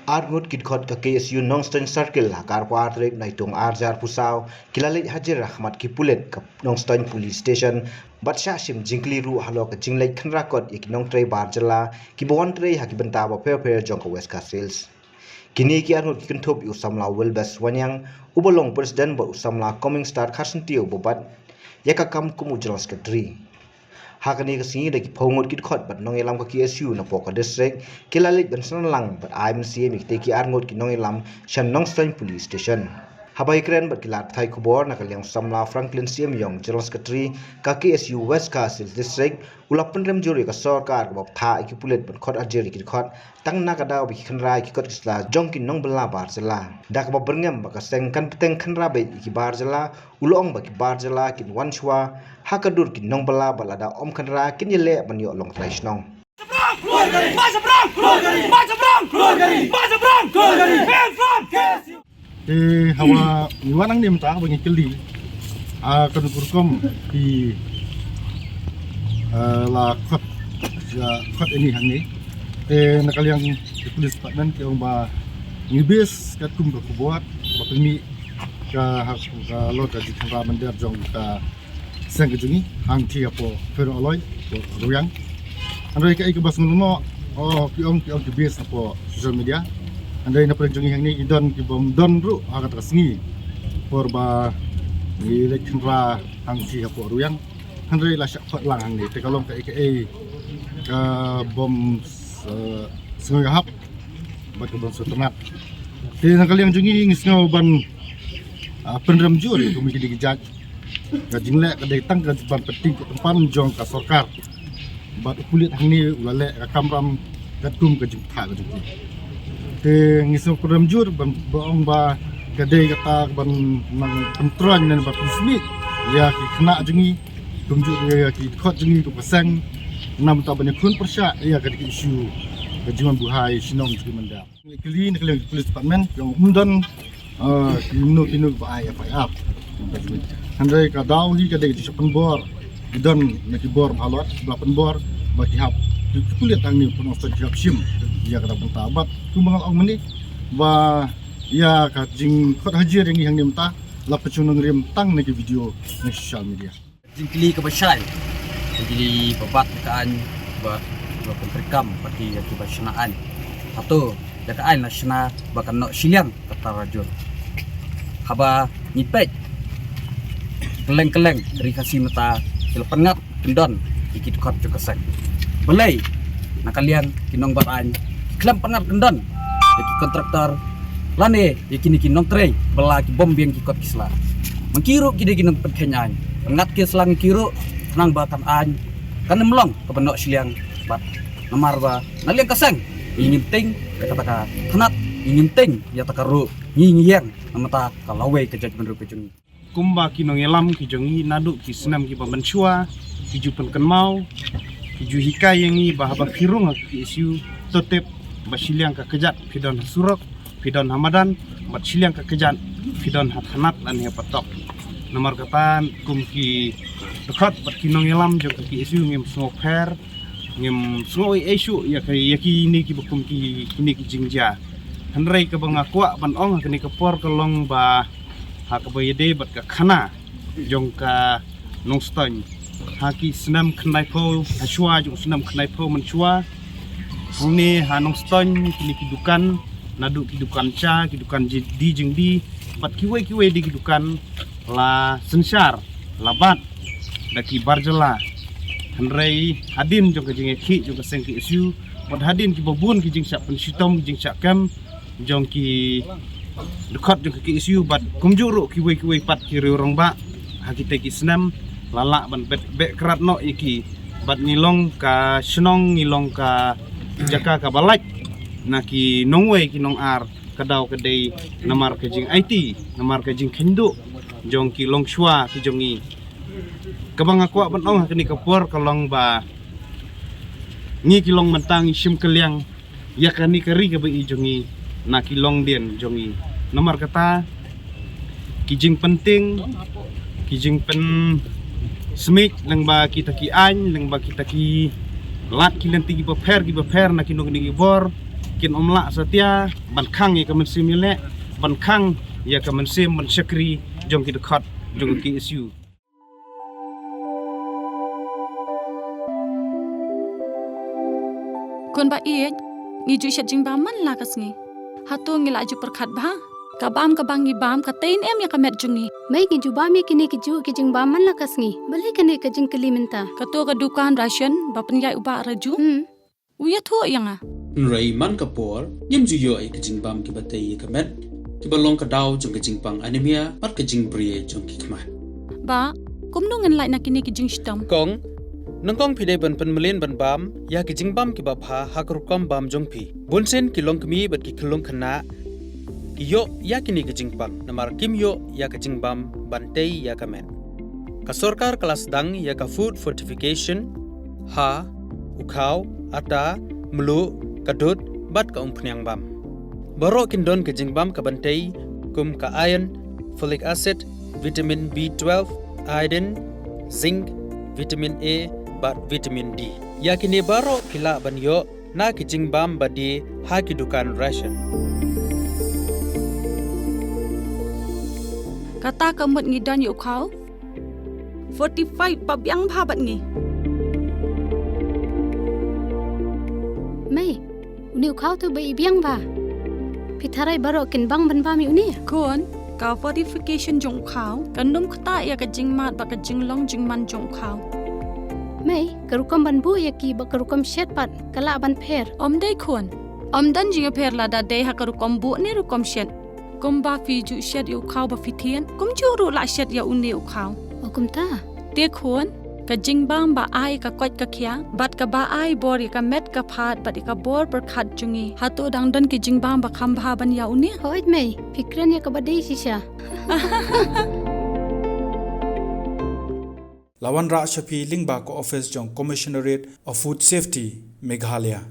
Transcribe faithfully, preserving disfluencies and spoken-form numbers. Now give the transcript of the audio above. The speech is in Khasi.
Arngut ki dkhot ka K S U Nongstoiñ Circle ha ka arphew ar tarik Naitung arhajar arphew saw ki la leit hajir ha khmat ki pulit ka Nongstoiñ Police Station bad shah shim jingkylli ruh halor ka jingleit khynra kot ïa ki nongtrei bar jylla kiba wan trei ha ki bynta bapher bapher jong ka West Khasi Hills. Kine ki arngut ki kynthup ïa u samla Wilbes Waniang uba long president bad u samla Coming Star Kharsyntiew uba bat ïa ka kam kum u general secretary. Ha kane ka sngi da ki phew ngut ki dkhot bad nongïalam ka K S U napoh ka district ki la leit ban synran lang bad ai mynsiem ïa kitei ki arngut ki nongïalam sha Nongstoiñ Police Station. Haba ïakren bad ki lad pathai khubor na ka liang u samla Franklin Syiemïong, general secretary ka K S U West Khasi Hills District, u la pynrem jur ïa ka sorkar kaba bthah ïa ki pulit ban khot hajir ïa ki dkhot tang na ka daw ba ki khynra ïa ki kot ki sla jong ki nongbylla bar jylla. Da kaba byrngem ba ka seng kan bteng khynra beit ïa ki bar jylla, u la ong ba ki bar jylla kin wan shuwa ha ka dur ki nongbylla bad lada ym khynra kin ïaleh ban ïoh long trai shnong. Te haba ngi wan hangne mynta haba ngi kylli, ah, kano ka rukom ki, ah, la khot, la khot ïa ngi hangne. Te na ka liang ki police department ki ong ba ngi base katkum ka khubor ba pynmih ka, ha, ka lor ka jingkhynra mynder jong ka seng ka jong ngi hangtei hapoh Pherong Aloi, hapoh Rwiang. Hynrei kaei kaba sngewlyngngoh, oh, ki ong, ki ong ki base hapoh social media. Hynrei na pdeng jong ngi hangne ki don ki bym don ruh ha kata ka sngi por ba ngi leit khynra hangtei hapoh Rwiang. Hynrei la shah khot lang hangne, te ka long kaei kaei ka bym, eh, sngewhap bad ka bym sngewtynnat. Te na ka liang jong ngi ngi sngew ban, ah, pynrem jur ïa kine ki jait. Ka jingleh ka dei tang ka ban pynting ka pynpan jong ka sorkar. Bad u pulit hangne u la leh ka kamram katkum ka jingpynthah ka jong ki. Te ngi sngew pynrem jur ban, ba ong ba ka dei kata ban nang pyntroiñ ne ban pynsmit ïa ki khynnah jong ngi, kumjuh ïa ki dkhot jong ngi kum ka seng, namar ban ïakhun pyrshah ïa ka dei ka issue ka jingwan buhai shnong jong ki mynder. Ngi kylli na ka liang police department ki ong ym don, eh, kino kino ba ai F I R. Hynrei ka daw hi ka dei ka jingshah pynbor. Ki don na ki bor ba halor ba la pynbor ba ki hap, ki pulit hangne Pherong Aloi ki hap shim ïa kata ka bynta. Bad kumba nga la ong mynne ba ïa ka jingkhot hajir ïa ngi hangne mynta la pynshong nongrim tang na ki video na social media. Jingkylli kaba shai, jingkylli ba bat ïa ka aiñ ba, ba pyntrei kam bad ïa kiba shna aiñ. Hato ïa ka aiñ la shna ba kan noh shiliang kata ka jur? Haba ngi peit kylleng kylleng ri Khasi mynta ki la pynngat kyndon ïa ki dkhot jong ka seng. Balei na ka liang ki nongbar aiñ ki khlem pynngat kyndon ïa ki kontraktor lane ïa kine ki nongtrei bylla ki bym biang ki kot ki sla? Ma ki ruh ki dei ki nongpynkheiñ aiñ, pynngat ki sla ma ki ruh khnang ba kan aiñ kan ym long kaba noh shiliang. Bad namar ba na liang ka seng ngi ngim tieng ïa kata ka tnat, ngi ngim tieng ïa kata ka ruh, ngi ngi ïeng namar ka lawei ka jaitbynriew ka jong ngi. Kumba ki nongïalam ki jong ngi naduh ki snem kiba mynshuwa ki ju pynkynmaw, ki ju hikai ïa ngi ba haba phi rung ha ka K S U to tip ba shiliang ka kjat phi don ha surok, phi don ha madan, bad shiliang ka kjat phi don ha tnat lane ha patok. Namar kata kum ki dkhot bad ki nongïalam jong ka K S U ngim sngewpher, ngim sngew ei ei shuh ïa ka, ïa kine kiba kum ki, kine ki jingjia. Hynrei kaba nga kwah ban ong ha kane ka por ka long ba ha kaba ïadei bad ka khana jong ka Nongstoiñ. Ha ki snem khyndaiphew, ha shuwa jong u snem khyndaiphew mynshuwa, hangne ha Nongstoiñ kine ki dukan, naduh ki dukan cha, ki dukan ji-, die jingdie bad kiwei kiwei de ki dukan la synshar, la bat da ki bar jylla. Hynrei hadien jong ka jingïakhih jong ka seng K S U bad hadien kiba bun ki jingshah pynshitom, ki jingshah kem jong ki dkhot jong ka K S U bad kumjuh ruh kiwei kiwei pat ki riew rangbah ha kitei ki snem la lah ban beh, beh krad noh ïa ki. Bad ngi long ka shnong, ngi long ka jaka kaba lait na ki nongwei ki nongar, ka daw ka dei namar ka jingaiti, namar ka jingkheiñduh jong ki longshuwa ki jong ngi. Kaba nga kwah ban ong ha kane ka por ka long ba ngi ki long mynta ngi shim kylliang ïa kane ka ri kaba i jong ngi na ki longdien jong ngi. Namar kata ki jingpyntieng, ki jingpynsmit lyngba kita ki aiñ, lyngba kita ki lad ki lynti kiba pher kiba pher na kino kino ki bor, kin ym lah satia ban khang ïa ka mynsiem ïaleh, ban khang ïa ka mynsiem ban shakri jong ki dkhot jong ka K S U. Khun ba ïeit, ngi ju shet jingbam man la ka sngi. Hato ngi la ju pyrkhat bha? Ka bam kaba ngi bam ka tei ne em ïa ka met jong ngi? Mei, ngi ju bam ïa kine ki juh ki jingbam man la ka sngi. Balei kane ka jingkylli mynta? Kato ka dukan ration ba pynïaid u Bah Raju. Hmm. U ïathuh ïa nga. Hynrei man ka por, ngim ju ïoh ïa ki jingbam kiba tei ïa ka met, kiba long ka daw jong ka jingpang anemia, bad ka jingbri jong ki khmat. Bah, kumno ngan lait na kine ki jingshitom? Kong, nyngkong phi dei ban pynmlien ban bam ïa ki jingbam kiba bha ha ka rukom bam jong phi. Bunsien ki longkmie bad ki khyllung khynnah ki ïoh ïa kine ki jingpang, namar kim ïoh ïa ka jingbam ban tei ïa ka met. Ka sorkar ka la sdang ïa ka food fortification ha u khaw, ata, mluh, ka dud, bad ka umphniang bam. Baroh kin don ka jingbam kaban tei, kum ka iron, folic acid, vitamin B twelve, iodine, zinc, vitamin A, bad vitamin D. Ïa kine baroh phi lah ban ïoh na ki jingbam ba die ha ki dukan ration. Kata ka mut ngi don ïa u khaw fortified ba biang bha bad ngi. Mei, une u khaw te ba i biang bha. Phi tharai baroh kin bang ban bam ïa une? Khun, ka fortification jong u khaw kan ym ktah ïa ka jingmad bad ka jinglong jingman jong u khaw. Mei, ka rukom ban buh ïa ki bad ka rukom shet pat ka lah ban pher? Ym dei khun. Ym don jingïapher lada dei ha ka rukom buh ne rukom shet. Kumba phi ju shet ïa u khaw ba phi thied, kumjuh ruh lah shet ïa une u khaw. O kumta. Te khun, ka jingbam ba ai ka koit ka khiah bad kaba ai bor ïa ka met ka phad bad ïa ka bor pyrkhat jong ngi, hato dang don ki jingbam ba kham bha ban ïa une? Hooid mei, phi kren ïa kaba dei shisha. La wanrah sha phi lyngba ka office jong Commissionerate of Food Safety, Meghalaya.